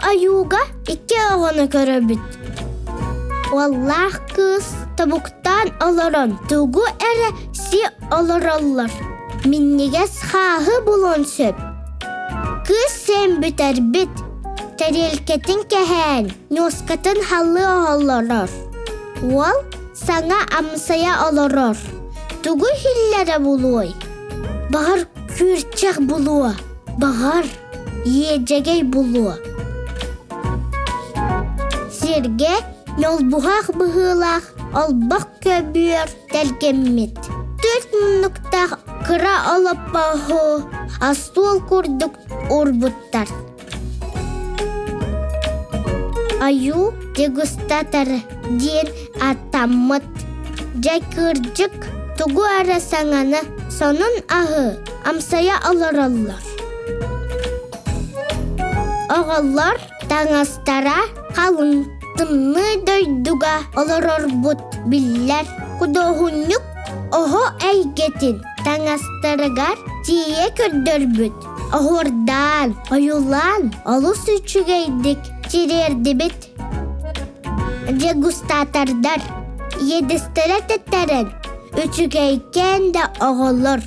ойууга икки оҕону көрөбүт. Уоллаах кыыс тобуктаан олорон тугу эрэ си олороллор. Минньигэс хааһы булуон сөп. Кыыс сиэн бүтэрбит, тэриэлкэтин кэһээн, ньуоскатын халыы олорор. Уол саҥа амсайа олорор. Тугу иһиллэрэ булуой? Баҕар күөрчэх булуо, баҕар иэдьэгэй булуо. Сиргэ ньолбуһах быһыылаах олбох көбүөр тэлгэммит. Түөрт муннуктаах кыра олоппоһу остуол курдук уурбуттар. Айуу дегустатор диэн ааттаммыт. Дьэ кырдьык, тугу эрэ саҥаны, сонун аһы амсайа олороллор. Оҕолор таҥастара халыҥ тымныы дойдуга олорорбут биллэр. Худуоһунньук оһо эйгэтин таҥастарыгар тиийэ көрдөрбүт. Оһуордаан, ойуулаан олус үчүгэйдик тириэрдибит. Дегустатордар иэдэстэрэ тэттэрэн үчүгэйкээн да оҕолор.